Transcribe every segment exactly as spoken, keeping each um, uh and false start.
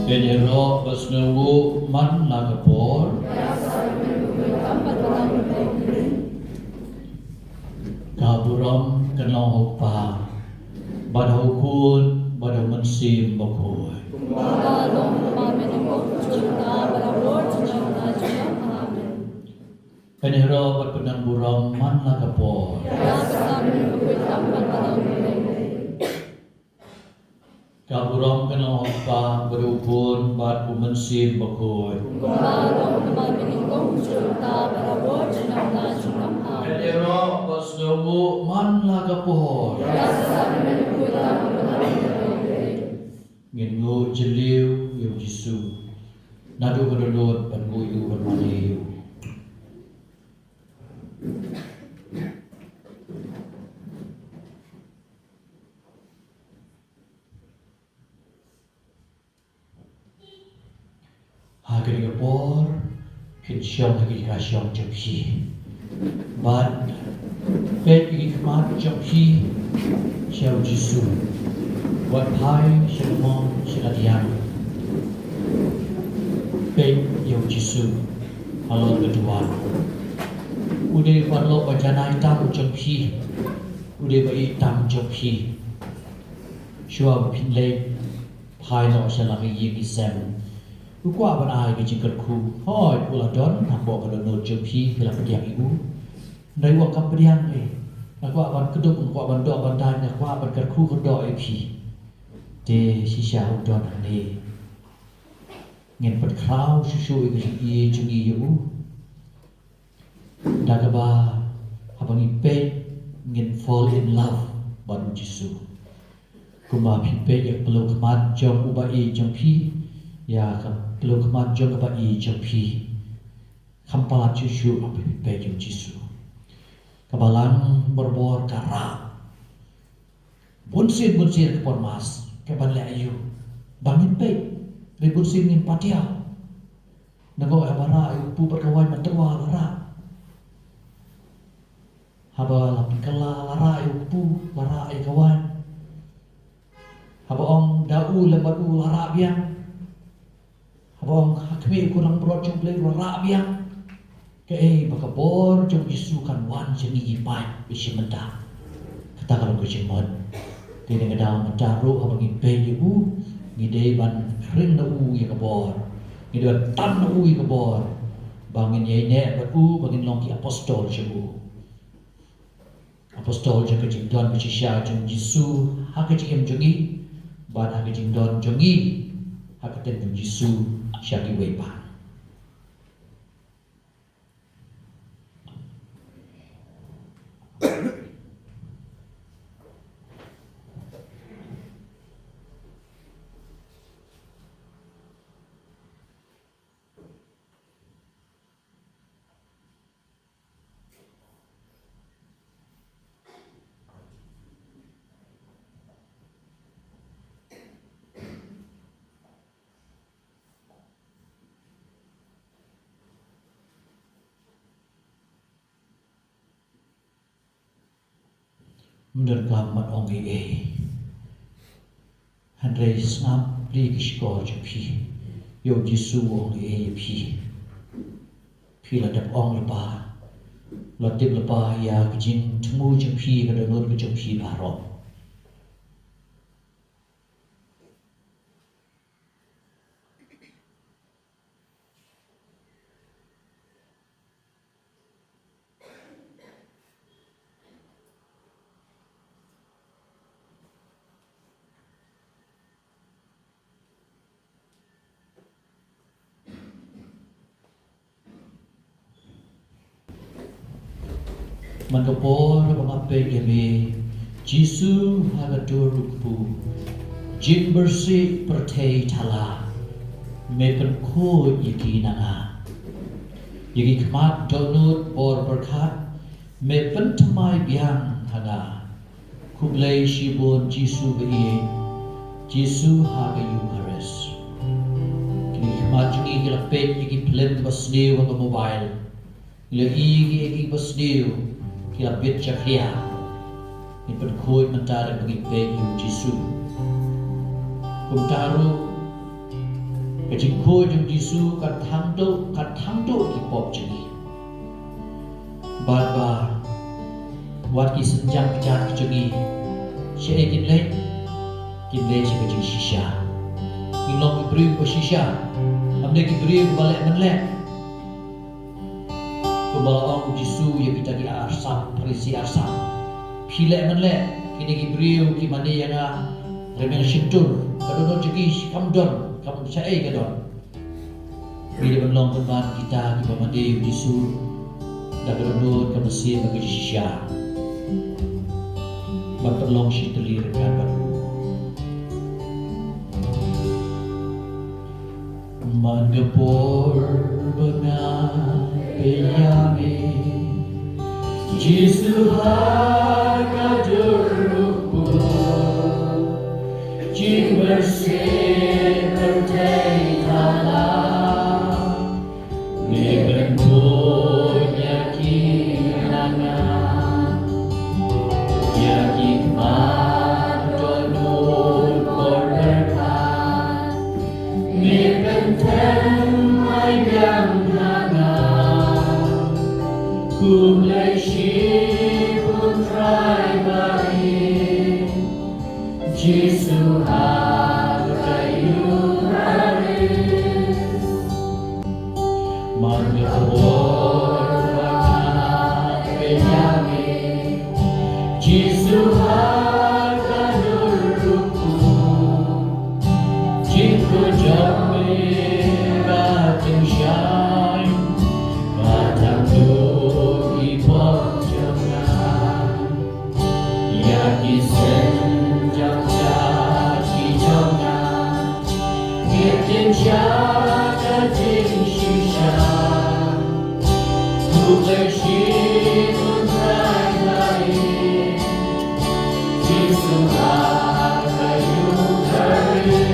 Pynïaroh bad sngewbha man la ka por. Ka burom kan long ha u Kpa, bad ha u Khun, bad ha u Mynsiem Bakhuid. Pynïaroh bad pyndon burom man la ka por. Ka burom kan long ha u Kpa, bad ha u Khun, bad ha u Mynsiem Bakhuid. Pynïaroh bad sngewbha man la ka por. Ngin nguh jylliew ïa u Jisu. Naduh ka dohnud ban nguh ïa u, ban mane ïa u. Ha kane ka por phin shong ha ki jaka shong jong phi, bad peit ïa ki khmat jong phi sha u Jisu. Wat phai sha ka mong sha ka diang. Peit ïa u Jisu halor ka duwan. U dei u paralok ba janai tam jong phi. U dei ba ïeit tam jong phi. Shuwa ba phin leit phai noh sha la ka ïing ki sem, u kwah ban ai ka jingkyrkhu. Hooid, u la don hapoh ka dohnud jong phi, phi la pdiang ïa u. Hynrei u ong kam pdiang, eh, nga kwah ban kdup, nga kwah ban doh ban dait, nga kwah ban kyrkhu kyrdoh ïa phi. Te shisha u don hangne. Ngin pynkhraw shuh shuh ïa ka jingïeit jong ngi ïa u. Da kaba haba ngi peit ngin fall in love bad u Jisu. Kumba phi peit ïa ka pyllew khmat jong u ba ïeit jong phi, ïa ka pyllew khmat jong ka ba ïeit jong phi, kham palat shuh shuh haba phi peit ïa u Jisu. Ka balang barabor ka rah. Bunsien bunsien ka por Mass ka ban leh aïu? Ba ngin peit, hynrei bunsien ngin patiaw. Nangno haba rah ïa u kpu bad ka waiñ, mynta ruh la rah. Haba la pynkylla la rah ïa u kpu, la rah ïa ka waiñ. Haba ong da u lem bad u la rah biang. Haba ong ha khmih u Khun langbrot jong U Blei la rah biang. Kaei ba ka bor jong u Jisu kan wan sha ngi, ngi peit bad shi mynta. Kata ka long ka jingmut. Te na ka daw mynta ruh haba ngi peit ïa u, ngi dei ban ring na u ïa ka bor. Ngi dei ban tan na u ïa ka bor. Ba ngin ïaineh bad u, ba ngin long ki apostol jong u. Apostol jong ka jingdon ba shisha jong u Jisu ha ka jingim jong ngi, bad ha ka jingdon jong ngi ha ka kyrteng jong u Jisu sha kiwei pat. Ym donkam ban ong ei ei. Hynrei sngap plie ki shkor jong phi. Ïa u Jisu u ong ei ei ïa phi. Phi la dep ong lypa, la tip lypa ïa ka jingthmu jong phi, ka dohnud ka jong phi baroh. Man ka por ba nga peit ïa me, Jisu, ha ka dur u kpu, jingpyrshah pyrthei thala, me pynkhuid ïa ki na nga. Ïa ki khmat dohnud bor pyrkhat, me pynthymmai biang ha nga. Khublei shibun Jisu ba ïeit, Jisu ha ka Eucharist. Kine ki khmat jong ngi ki la peit ïa ki phlim kiba sniew ha ka mobile. Ki la ïohi ïa ki kiba sniew, ki la bit jakhlia. Pynkhuid mynta da kaba ngi peit ïa u Jisu. Kumta ruh ka jingkhuid jong u Jisu kan thang duh, kan thang duh ki pop jong ngi. Bad ba wat ki synjam kjat ki jong ngi, shaei kin leit? Kin leit sha ka jingshisha. Ngin long ki briew ba shisha, ym dei ki briew ba leh mynleh. Kumba la ong u Jisu ïa kita ki arsap, Pharisi arsap, phi leh mynleh, kine ki briew ki mane ïa nga rymmiang shyntur, ka dohnud jong ki kam don, kam shaei ka don. Ngi dei ban long pynban kita kiba mane ïa u Jisu da ka dohnud, ka mynsiem bad ka jingshisha, ban pynlong shitylli ryngkat bad u. Man ka por ba nga peit ïa me, Jisu, ha ka dur u kpu, jingmyrsiem pyrthei thala, me pynkhuid ïa ki na nga, ïa ki khmat dohnud por pyrkhat, me pynthem ai biang na nga. Khublei shibun Trai ba ïeit, Jisu ha ka Eucharist. Man ka por ba nga peit ïa me, Jisu ha ka dur u kpu, jingkhuid jong me ka tyngshaiñ, ka thang duh ki pop jong nga. Ïa ki synjam kjat ki jong nga, ngin ïa sha ka jingshisha. Khublei shibun Trai ba ïeit, Jisu ha ka Eucharist.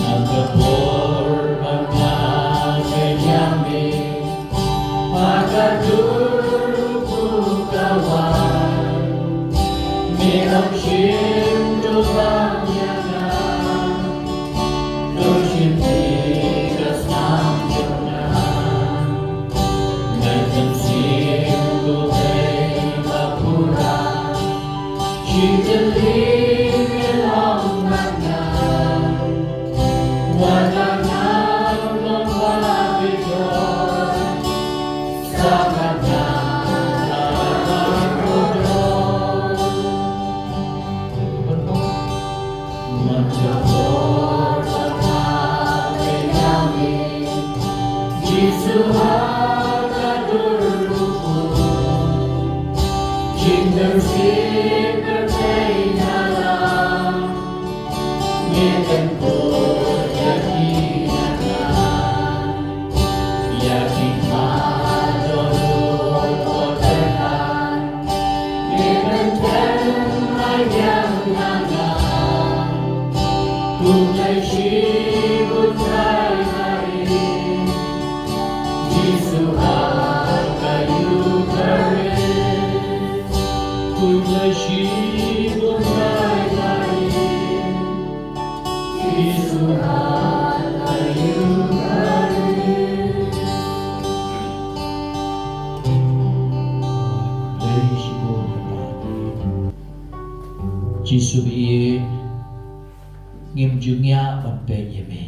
Na ka por ba nga peit ïa me, ha ka dur u kpu ka wan, me ong shim to bam ïa nga. To shim ïa ka snam jong nga. Ngan pynsiem khublei ba pura, shitylli me long bad nga. Wat la ngam long ba bitor, sa bad nga la ka kordor. Man ka por ba nga peit ïa me, Jisu ha ka dur u kpu, jingmyrsiem pyrthei thala, me pynkhuid ïa ki na nga. Ïa ki khmat dohnud por pyrkhat, me pynthem ai biang na nga. Khublei shibun Trai ba ïeit, Jisu ha ka Eucharist. Khublei shibun Trai ba ïeit, Jisu ha ka Eucharist. Khublei shibun Trai. Jisu ba ïeit, ngim ju ngiah ban peit ïa me.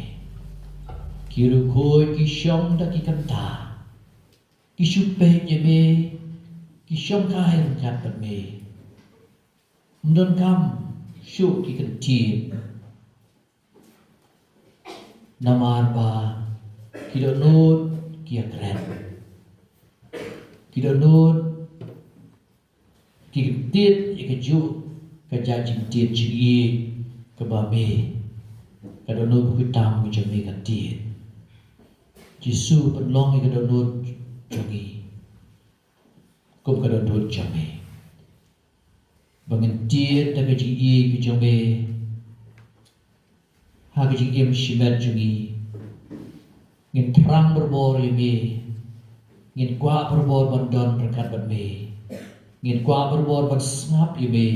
Ki riewkhuid ki shong da ki kynta, ki shu peit ïa me, ki shongkai ryngkat bad me. Ym donkam shuh ki kyntien. Namar ba ki dohnud ki ïakren. Ki dohnud ki kyntien ïa kajuh ka jait jingtied jingïeit kaba me ka dohnud ba ki tam ka jong me ka tied. Jisu pynlong ïa ka dohnud jong ngi kum ka dohnud jong me. Ba ngin tied da ka jingïeit ka jong me ha ka jingim shimet jong ngi. Ngin thrang barabor ïa me. Ngin kwah barabor ban don ryngkat bad me. Ngin kwah barabor ban sngap ïa me.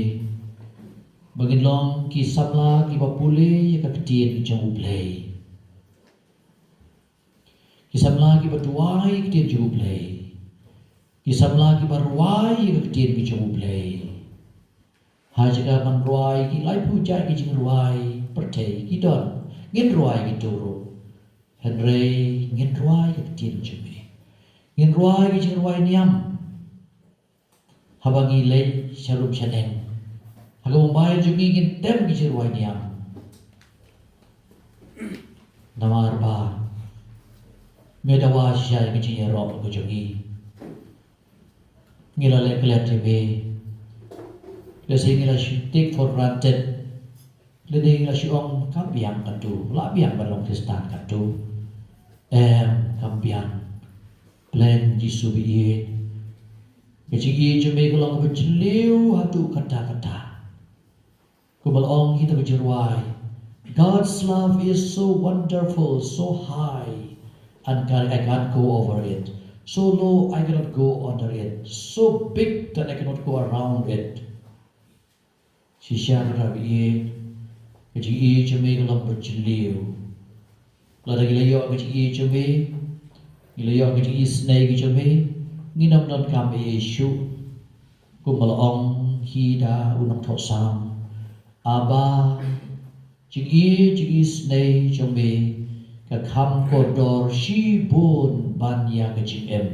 Ba ngin long ki samla kiba pule ïa ka ktien ka jong U Blei. Ki samla kiba duwai ïa ka ktien jong U Blei. Ki samla kiba rwai ïa ka ktien ka jong U Blei. Ha jaka ban rwai ki laiphew jait ki jingrwai pyrthei ki don. Ngin rwai kito ruh. Hynrei ngin rwai ïa ka ktien jong me. Ngin rwai ïa ka jingrwai niam. Haba ngi leit sha rum sha neng, ha ka mobile jong ngi ngin tem ki jingrwai niam. Namar ba me dawa shisha ïa ka jingïaroh ka jong ngi. Ngi la leh klet ïa me. Lehse ngi la shu take for granted. Lane ngi la shu ong kam biang katto, la biang ban long Khristan katto. Em, kam biang. Plan Jisu ba ïeit. Ka jingïeit jong me ka long kaba jylliew haduh katta katta. Kumba la ong kita ki jingrwai, God's love is so wonderful, so high, and can, I can't go over it. So low, I cannot go under it. So big that I cannot go around it. Shisha kata ba ïeit, ka jingïeit jong me ka long ba jylliew. Lada ngi la ïoh ka jingïeit jong me, ngi la ïoh ka jingisynei ka jong me, ngin ym donkam ei ei shuh. Kumba la ong hi da u nongthoh Salm, Abba, jingïeit jingisynei jong me ka kham kordor shibun ban ïa ka jingim.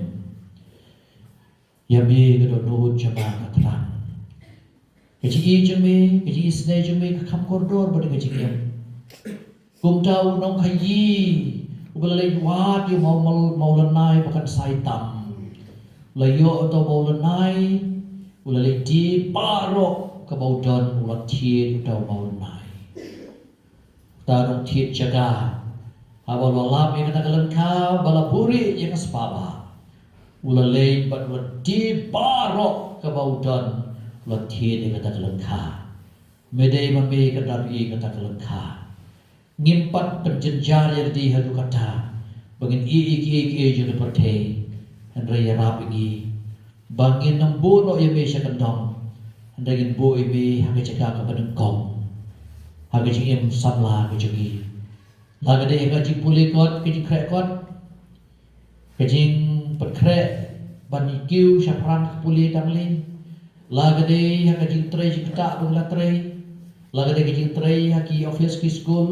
Ïa me ka dohnud jong nga ka thrang. Ka jingïeit jong me, ka jingisynei jong me ka kham kordor ban ïa ka jingim. Kumta u nongkhaïi uba la leit wad ïa u maw, maw, mawlynnai ba kan sai tam, u la ïoh uta u mawlynnai, u la leit die baroh kaba u don, u la thied uta u mawlynnai. Uta u nongthied jaka, haba u la lap ïa kata ka lyngkha ba la buhrieh ïa ka spah bah, u la leit bad u la die baroh kaba u don, u la thied ïa kata ka lyngkha. Me dei ma me ka dap ïa kata ka lyngkha. Ngim pat pynjynjar ïa lade haduh katta ba ngin ïeh ïa kiei kiei jong ka pyrthei. Hynrei ïarap ïa ngi ba ngin ym buh noh ïa me sha kyndong, hynrei ngin buh ïa me ha ka jaka kaba nyngkong ha ka jingim samla ka jong ngi. La ka dei ha ka jingpule kot, ka jingkhreh kot, ka jingpynkhreh ban ïa kiew shaphrang ka pule dang lei, la ka dei ha ka jingtrei jingktah ba ngi la trei, la ka dei ka jingtrei ha ki office ki skul,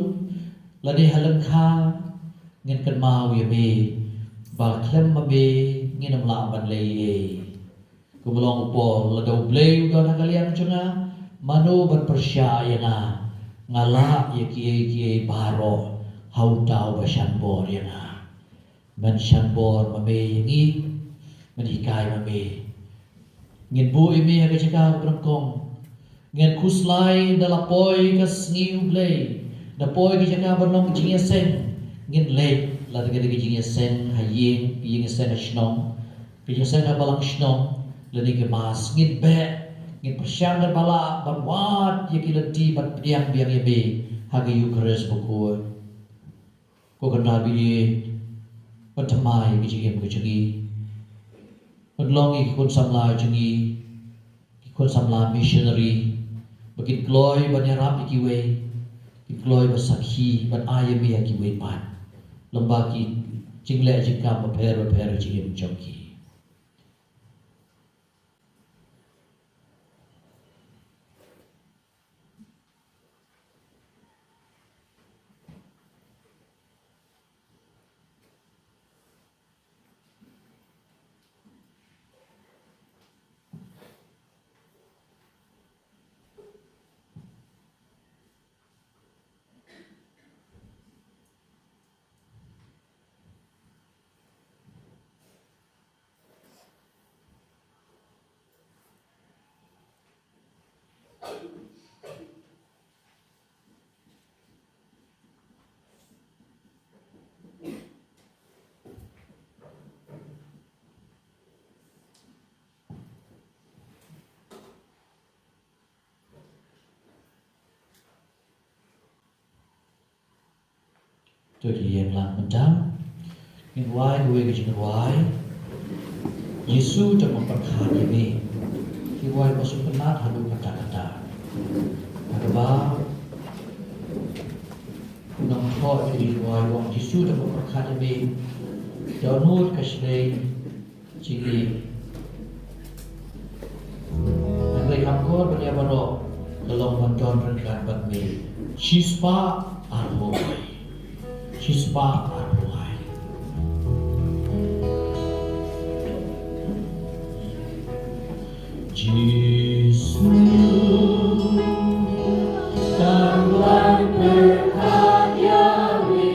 la dei ha lyngkha, ngin kynmaw ïa me ba khlem ma me ngin ym lah ban lei ei. Kumba la ong u Paul, lada U Blei u don ha ka liang jong nga, mano ban pyrshah ïa nga? Nga lah ïa kiei kiei baroh ha uta uba shan bor ïa nga. Men shan bor ma me ïa ngi, men hikai ma me. Ngin buh ïa me ha ka jaka kaba nyngkong. Ngin khuslai da la poi ka sngi U Blei, da poi ka jaka ban long ka jingïaseng. Ngin leit, lada ka dei ka jingïaseng ha ïing, ka jingïaseng ha shnong, ka jingïaseng ha balang shnong, lane ka mass, ngin beh, ngin pyrshang da ba lah ban wad ïa ki lynti ban pdiang biang ïa me ha ka Eukharist bakhuid. Ko Kynrad ba ïeit, pynthymmai ïa ka jingim ka jong ngi. Pynlong ïa ki khun samla jong ngi ki khun samla missionary ba kin kloi ban ïarap ïa kiwei, kin kloi ban sakhi, ban ai ïa me ïa kiwei pat lyngba ki jingleh jingkam bapher bapher ha ka jingim jong ki. To ki ïeng lang mynta. Ngin wai kawei ka jingrwai. Jisu, tang ba pyrkhat ïa me. Ki wai ba sngewtynnat haduh katta katta. Ha kaba u nongthoh ïa ka jingrwai u ong, Jisu, tang ba pyrkhat ïa me. Dohnud ka shlei jong ngi. Hynrei kham kor ban ïa baroh, ka long ban don ryngkat bad me shispah arphew lai. Shispah arphew lai. Jisu, tang ban pyrkhat ïa me.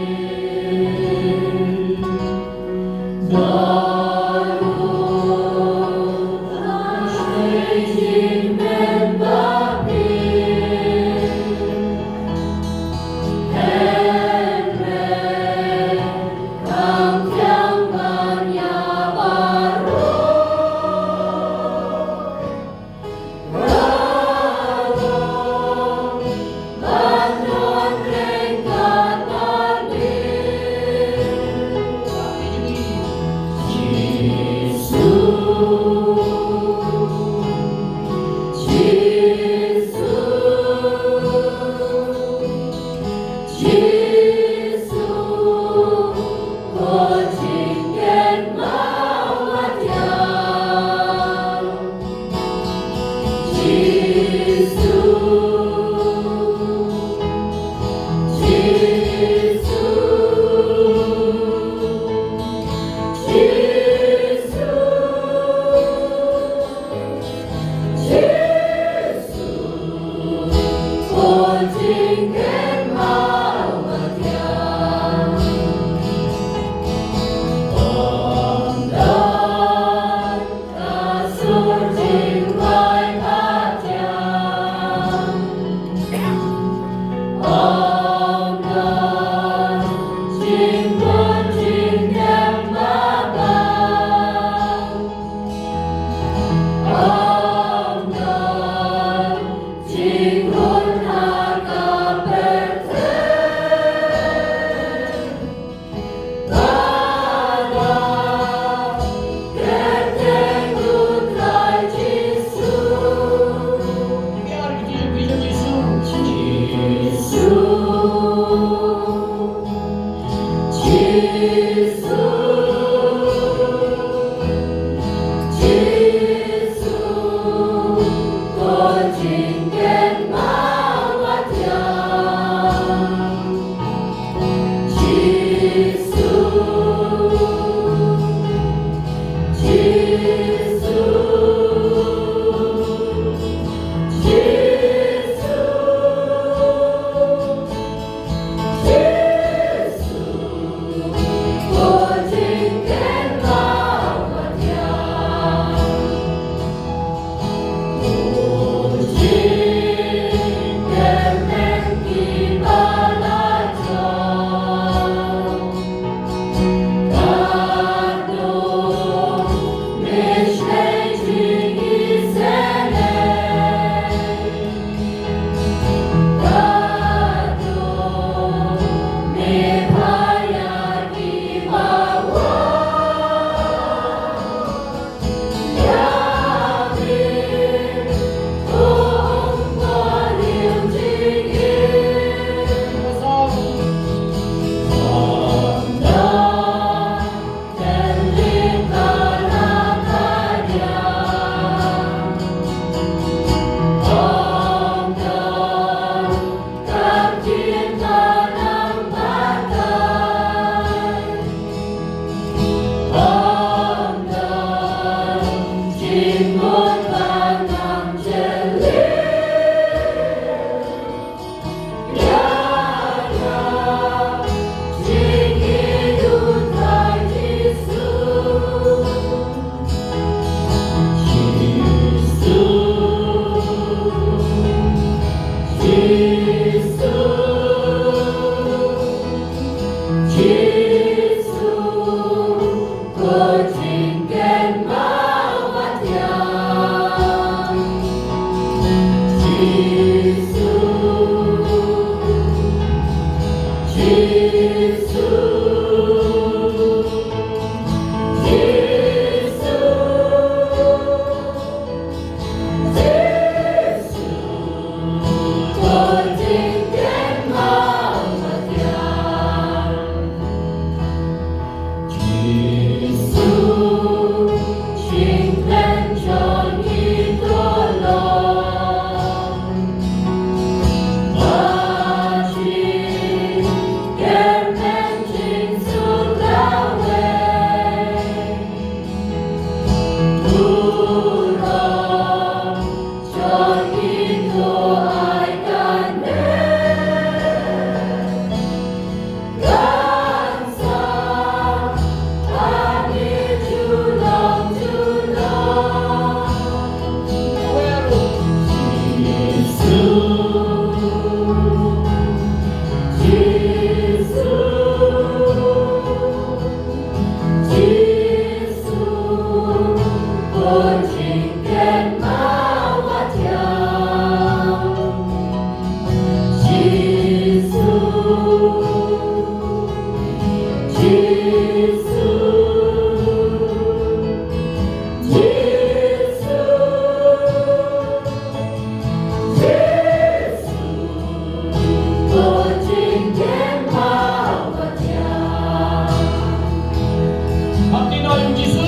Hap kynnoh ïa u Jisu.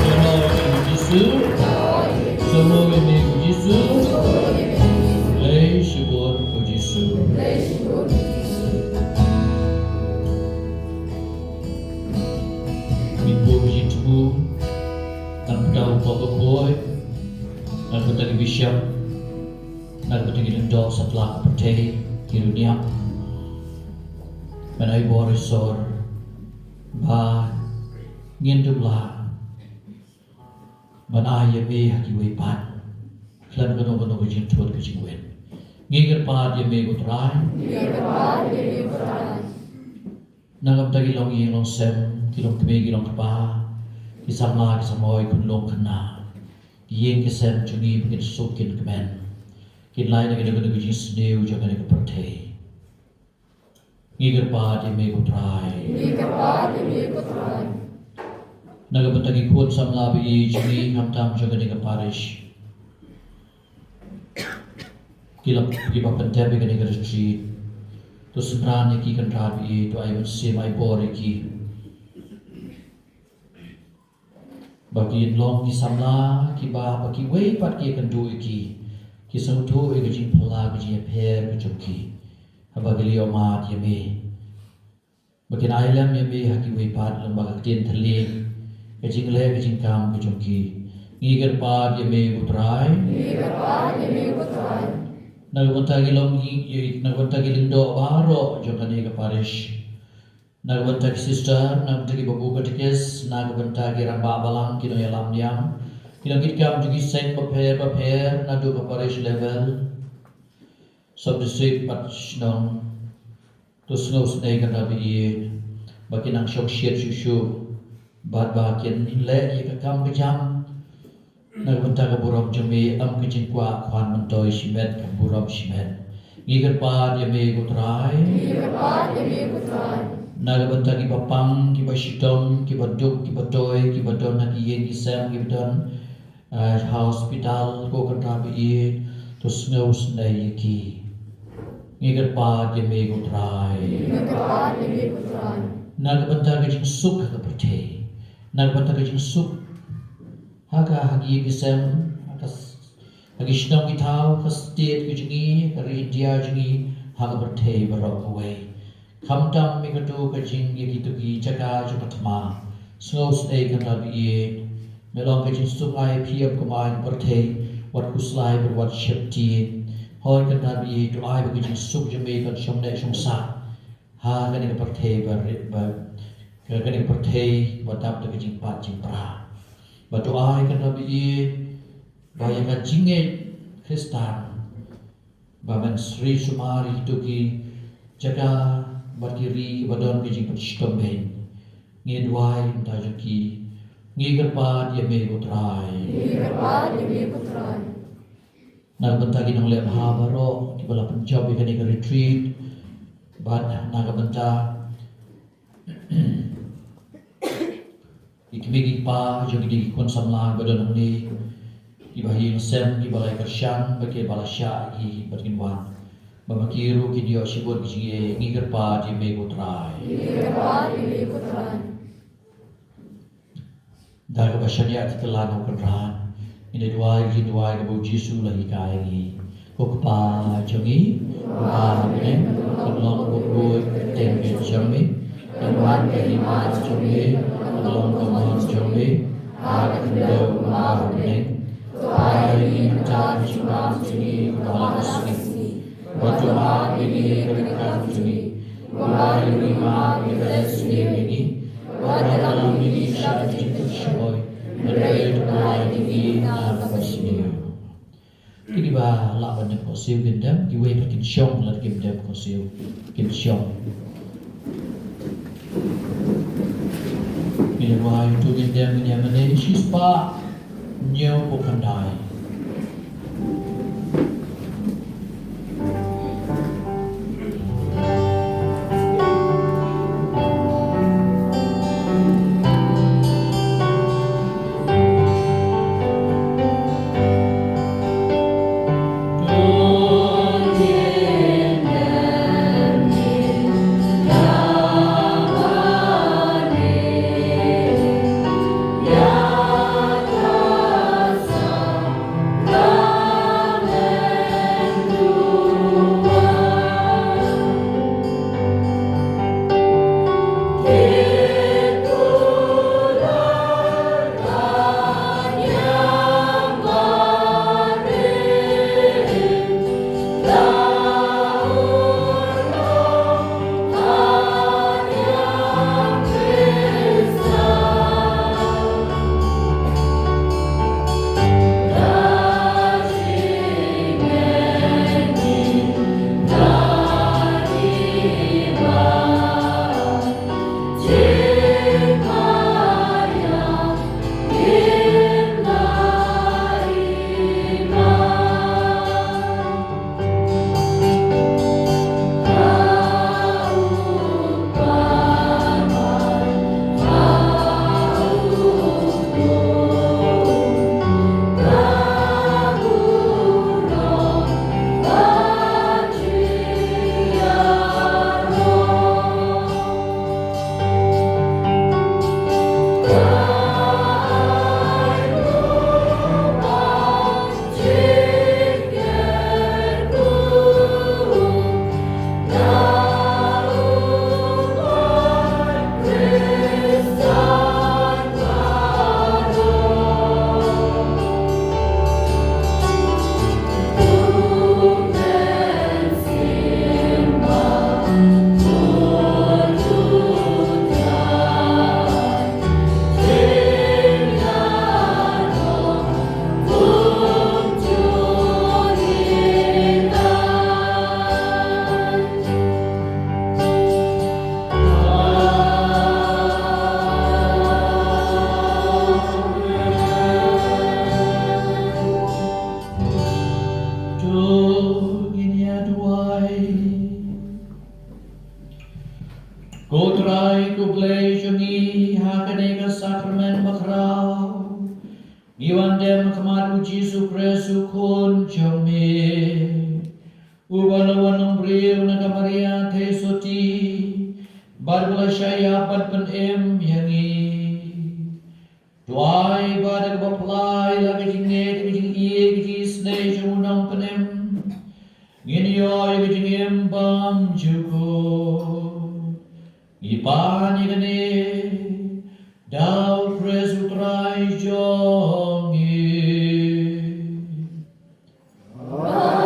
Kynnoh ïa u Jisu. Sngewbha ïa u Jisu. Lei shibun u Jisu. Ngi buh ïa u Jisu. Nang pyndaw u pop bakhuid. Nang pyndaw ki bishop. Na ka bynta ki lyngdoh satlak pyrthei ki runiap. Ngan ai bor ïa sor ba ngin dup lah ban ai ïa me ha kiwei pat khlem kano kano ka jingthut ka jingwit. Ngi kyrpad ïa me ko Trai. Na ka bynta ki longïing longsem, ki longkmie ki longkpa, ki samla ki samoi, khunlung khynnah, ki ïing ki sem jong ngi ba kin suk kin kmen, kin lai na kane ka jingsniew jong kane ka pyrthei. Ngi kyrpad ïa me ko Trai. Ngi kyrpad ïa me ko Trai. Na ka bynta ki khun samla ba ïeit jong ngi khamtam jong kane ka parish, ki la, ki ba pyndep ïa kane ka retreat. To synran ïa ki Kynrad ba ïeit, to ai mynsiem ai bor ïa ki. Ba kin long ki samla kiba, ba kiwei pat ki ïakynduh ïa ki, ki sngewthuh ïa ka jingphylla ka jingïapher ka jong ki haba ki la ïohmad ïa me. Ba kin ai lem ïa me ha kiwei pat lyngba ka ktien thylliej, ka jingleh ka jingkam ka jong ki. Ngi kyrpad ïa me ko Trai. Ngi kyrpad ïa me ko Trai. Na ka bynta ki long, na ka bynta ki lyngdoh baroh jong kane ka parish, na ka bynta ki sister, na ka bynta ki babu katekis, na ka bynta ki rangbah balang, ki nongïalam niam, ki nongkitkam jong ki seng bapher bapher naduh ka parish level, sub district bad shnong. To sngewsynei Kynrad ba ïeit ba kin nang shongshit shuh shuh bad ba kin leh ïa ka kam ka jam na ka bynta ka burom jong me, ym ka jingkwah khwan myntoi shimet ka burom shimet. Ngi kyrpad ïa me ko Trai. Ngi kyrpad ïa me ko Trai. Na ka bynta kiba pang, kiba shitom, kiba duk, kiba toi, kiba don ha ki ïing ki sem, kiba don, eh, ha hospital, ko Kynrad ba ïeit, to sngewsynei ïa ki. Ngi kyrpad ïa me ko Trai. Ngi kyrpad ïa me ko Trai. Na ka bynta ka jingsuk ha ka pyrthei, na ka bynta ka jingsuk ha ka, ha ki ïing ki sem, ha ka s-, ha ki shnong ki thaw, ka state ka jong ngi, ka ri India jong ngi, ha ka pyrthei baroh kawei. Khamtam ïa kato ka jing, ïa kito ki jaka jong ka thma. Sngewsynei Kynrad ba ïeit, me long ka jingsuk ai phi ïa ka pyrthei, wat khuslai bad wat sheptieng. Hooid Kynrad ba ïeit, to ai ba ka jingsuk jong me kan shong neh shong sah ha kane ka pyrthei ba ri-, ba, ka, kane ka pyrthei ba dap da ka jingpait jingpra. Bad to ai Kynrad ba ïeit ba ïa ka jingngeit Khristan ba men sri sumar ïa kito ki jaka bad ki ri ba don ka jingpynshitom beiñ. Ngi duwai na ka bynta jong ki. Ngi kyrpad ïa me ko Trai. Ngi kyrpad ïa me ko Trai. Na ka bynta ki nongleh bha baroh kiba la pynjop ïa kane ka retreat, bad na ka bynta ki kmie ki kpa jong kine ki khun samla ba don hangne, kiba ha ïing sem, kiba la ïa kyrshan bad kiba la shah ïa ki bad kin wan, ba ma ki ruh kin ïoh shibun ki jingïeit. Ngi kyrpad ïa me ko Trai. Ngi kyrpad ïa me ko Trai. Da kaba shaniah ki kylla na u Kynrad, ngin ïa duwai, ngin duwai kaba u Jisu u la hikai ïa ngi. Ko Kpa jong ngi uba ha bneng, kan long ka kyrteng jong me, kan wan ka hima jong me, kan long ka mon jong me, Ha ka khyndew u Mawbyneng, to ai ïa ngi mynta ka jingbam jong ngi kaba ha ka sngi. Bad to map ïa ngi ïa ka kam jong ngi, kumba ngi map ïa kiba leh synñiang ïa ngi. Bad ym dei ban ai ngi sha ka jingpynshoi, hynrei to pynlait ïa ngi na kaba sniew. Kine ba lah ban dep khohsiew kin dem, kiwei pat kin shong, lada kim dep khohsiew kin shong. Kine ba ïoh tu kin dem, kin ïa mane shispah hynñiewphew khyndai. To ngin ïa duwai. Ko Trai, ko Blei jong ngi, ha kane ka sakramen bakhraw ngi wan dem ha khmat U Jisu Khrist U Khun jong me, uba la wan long briew na ka Maria Theisotti, bad uba la shah ïap bad pynim ïa ngi. To ai ba da kaba phylla ïa la ka jingngeit, ka jingïeit, ka jingisynei jong U Nongpynim, ngin ïoh ïa ka jingim bymjukut. Ngi pan ïa kane da U Khrist U Trai jong ngi. Amen.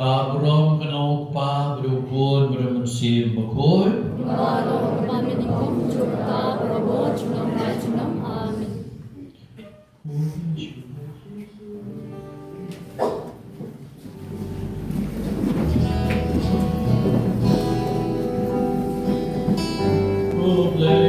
Ka burom ka long U Kpa bad U Khun bad U Mynsiem Bakhuid. Ka burom ka Kpa, ka burom ka Kpa, ka burom ka Kpa. Amen. Blei